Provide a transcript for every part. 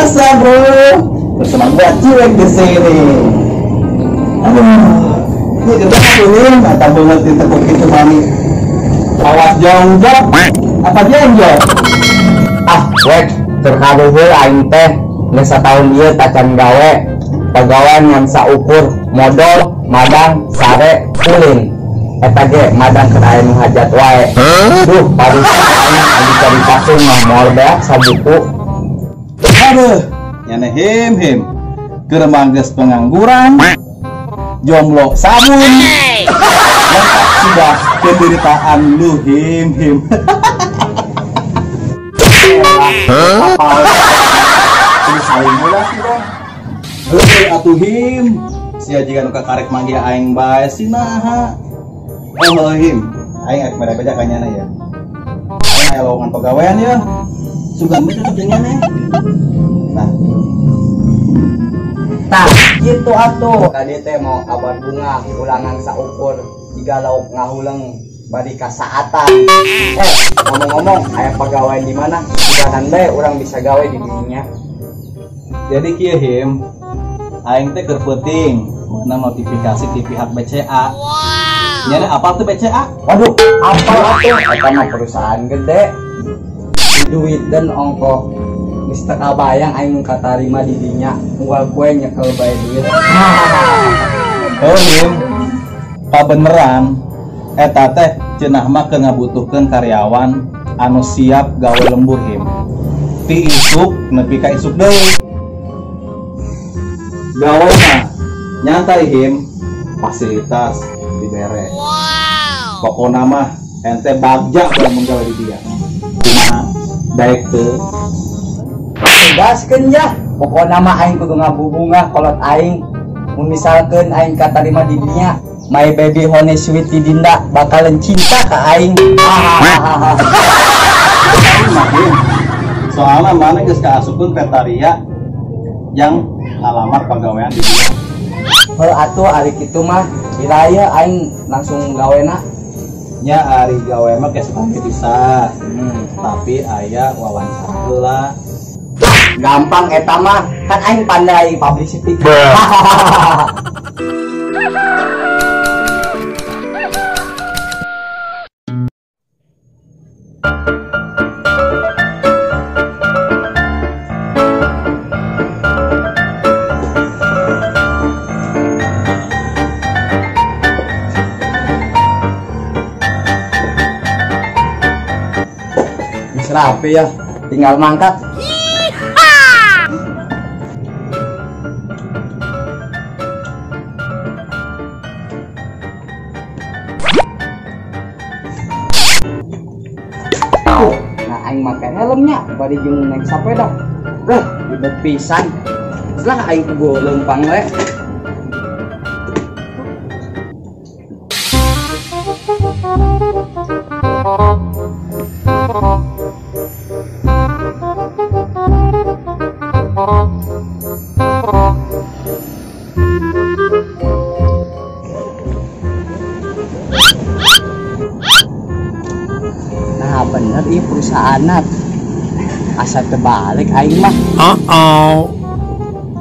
biasa bro, bersama gua Ciwek di sini. Aduh, ini gede ini, mata banget ditekuk itu mami. Awas jongjok, apa jengjok? Ah, wek, terkaruheur aing teh, geus sataun ieu tacan gawe. Pagawean ngan saukur, modal, madang, sare, ulin. Eta ge madang keur aya nu hajat wae. Duh, parusa aing adi caritakeun mah moal beak sabuku. Aduh, nyane him him. Keur mangges pengangguran, jomblo sabun. Lengkap sudah penderitaan lu him him. Ini saling mula sih dong. Heuh atuh him. Sia jiga nu kakarek manggih aing bae si naha. Oh him, aing arek mere beja ka nyana ya. Aing aya lowongan pagawean ya. Sugan we tetep jeung nyana. Nah. Tah, kitu atuh. Tadi teh mau kabar bunga ulangan saukur jiga lauk ngahuleng bari kasaatan. Ngomong-ngomong aya pagawean di mana? Suganan bae urang bisa gawe di dinya. Jadi kieu him, aing teh keur peuting menang notifikasi di pihak BCA. Wow. Nyana apa tuh BCA? Waduh, apa tuh? Eta mah perusahaan gede. Duit dan ongkoh. Geus teu kabayang aing nu katarima di dinya. Unggal kue nyekel bae duit. Oh him, pabeneran eta teh cenah mah keur ngabutuhkeun karyawan anu siap gawe lembur him. Ti isuk nepi ka isuk deui. Gawe mah nyantai him, fasilitas dibere. Wow. Pokona mah ente bagja lamun gawe di dia. Kumaha daek teu? Gaskeun ya. Pokona mah aing kudu ngabubungah kolot aing. Mun misalkeun aing katarima di dinya, my baby honey sweet Dinda bakalan cinta ka aing. Soalna mana geus kaasupkeun kriteria yang ngalamar pagawean di dia. Heuh atuh ari kitu mah ira aing langsung gawena. Nya ari gawe mah geus pasti bisa. Tapi aya wawancara heula. Gampang eta mah, kan aing pandai publicity. Rapi ya, tinggal mangkat. Nah, aing make helmnya, bari jeung naik sepeda. Beuh, ribet pisan. Setelah aing kudu leumpang we. Nah bener ini perusahaan asa terbalik aing mah.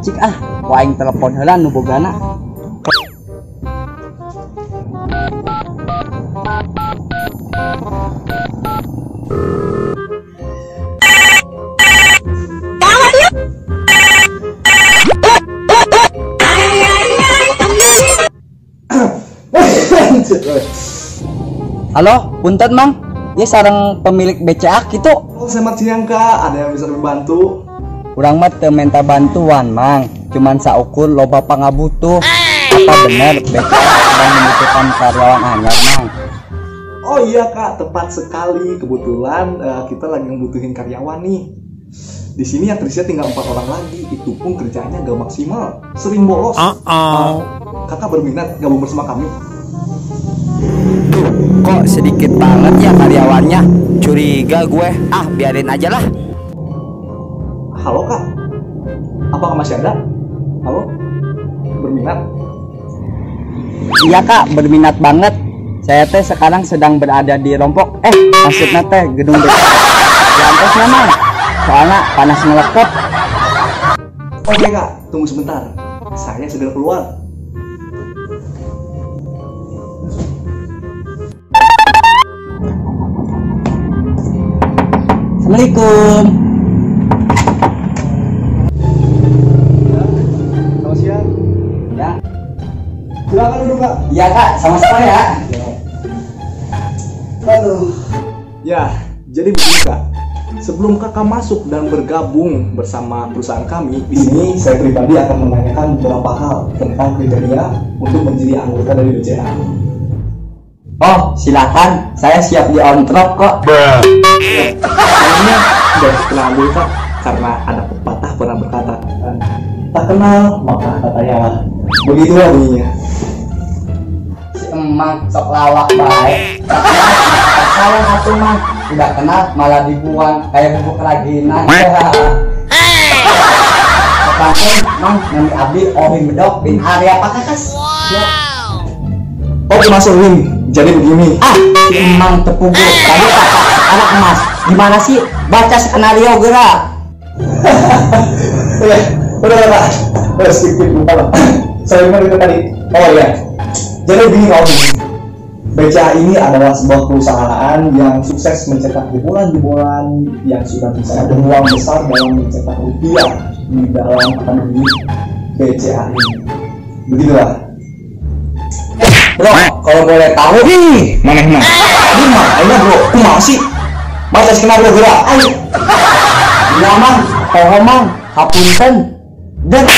Cik ah, ku aing telepon heula nu bogana. Halo, punten mang. Ya sareng pemilik BCA gitu. Oh, selamat siang kak, ada yang bisa kami bantu? Urang mah teu minta bantuan mang, cuman saukur loba pangabutuh. Apa bener BCA sedang membutuhkan karyawan anyar mang? Oh iya kak, tepat sekali. Kebetulan kita lagi membutuhin karyawan nih. Di sini yang tersisa tinggal 4 orang lagi, itu pun kerjaannya gak maksimal, sering bolos. Kakak berminat gabung bersama kami? Duh, kok sedikit banget ya karyawannya? Curiga gue. Ah, biarin aja lah. Halo kak, apakah masih ada? Halo, berminat? Iya kak, berminat banget. Saya teh sekarang sedang berada di Rompok. Maksudnya teh gedung BCA. Diantosnya mang, soalnya panas ngelekep. Oke kak, tunggu sebentar. Saya segera keluar. Assalamualaikum. Ya, selamat siang. Ya. Silakan duduk kak. Iya kak, sama-sama ya. Aduh. Ya, jadi begini kak. Sebelum kakak masuk dan bergabung bersama perusahaan kami, di sini saya pribadi akan menanyakan beberapa hal tentang kriteria untuk menjadi anggota dari BCA. Oh, silakan. Saya siap diontrok kok. Kayaknya udah kenal dulu kak, karena ada pepatah pernah berkata, tak kenal maka tak tanyalah. Begitulah bunyinya. Si emang sok lawak baik. Sayang atuh mang, udah kenal malah dibuang kayak bubuk kerajinan. Kapan mang nami abdi Ohim Bedok bin Arya Pakakas. Wow. Oke Mas Ohim, jadi begini. Ah, si emang tepugu. Tadi kakak anak emas. Gimana sih baca skenario gerak? Udah kak, udah skip lupa lah. Saya ingat itu tadi. Oh iya. Jadi begini Kak Ohim. BCA ini adalah sebuah perusahaan yang sukses mencetak jebolan-jebolan yang sudah bisa berpeluang besar dalam mencetak rupiah di dalam akademi BCA ini. Begitulah. Bro, kalau boleh tahu, ih, maneh mah. Ini mah, ayeuna bro, kumaha sih? Baca skenario gerak. Ayo. Iya mang, poho mang, hapunten. Dan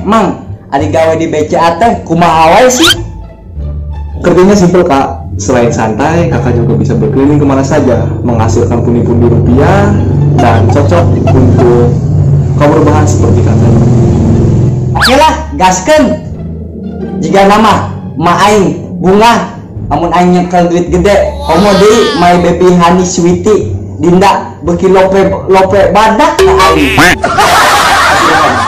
mang, ari gawe di BCA teh kumaha wae sih? Kerjanya simpel kak, selain santai, kakak juga bisa berkeliling kemana saja, menghasilkan pundi-pundi rupiah, dan cocok untuk kaum rebahan seperti kakak. Oke lah, gaskeun. Jika nama, ma aing, bunga, amun aing nyekel duit gede, komo deui my baby honey sweetie, Dinda beuki lope badak ka aing.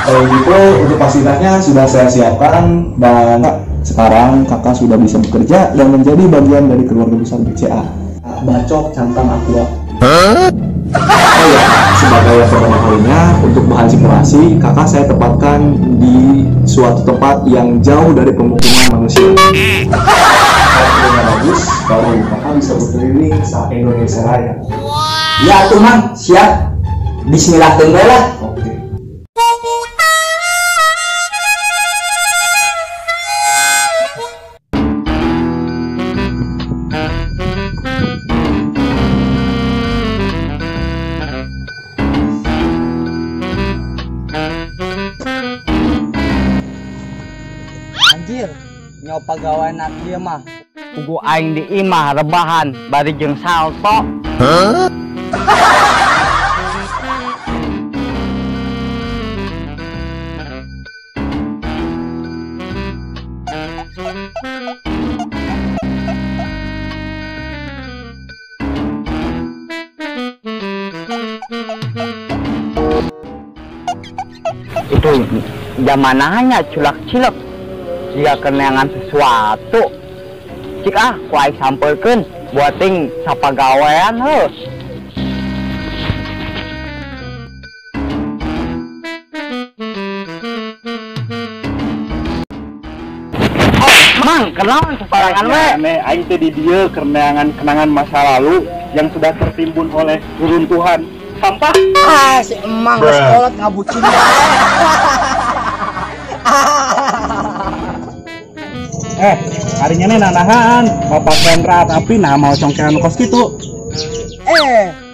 Kalau gitu, untuk fasilitasnya sudah saya siapkan dan sekarang kakak sudah bisa bekerja dan menjadi bagian dari keluarga besar BCA. Bacok cantang aqua. Oh ya, sebagai yang pertama kalinya untuk bahan simulasi, kakak saya tempatkan di suatu tempat yang jauh dari pemukiman manusia. Kalau kerjanya bagus, baru kakak bisa berkeliling saat Indonesia Raya. Ya tuh mang, siap. Bismillah lah. Oke. Anjir, nyoba pagawean dia mah. Pugu aing di imah rebahan bari jeung salto. Huh? Itu zamananya culak-cilek jika kenangan sesuatu cik ah ku aing sampelkeun buating sapagawean heuh. Oh, mang kenalan saparangan we aing teh di dieu kenangan kenangan masa lalu yang sudah tertimbun oleh reruntuhan sampah. Ah si emang geus kolot ngabucin wae. Harinya nih nanahan, mau pakaian rapi, nah mau congkeran kos gitu.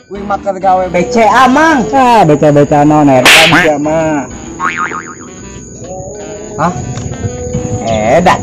Wih maker gawe BCA mang. Ah, BCA non edan sia mah. Hah? Edan.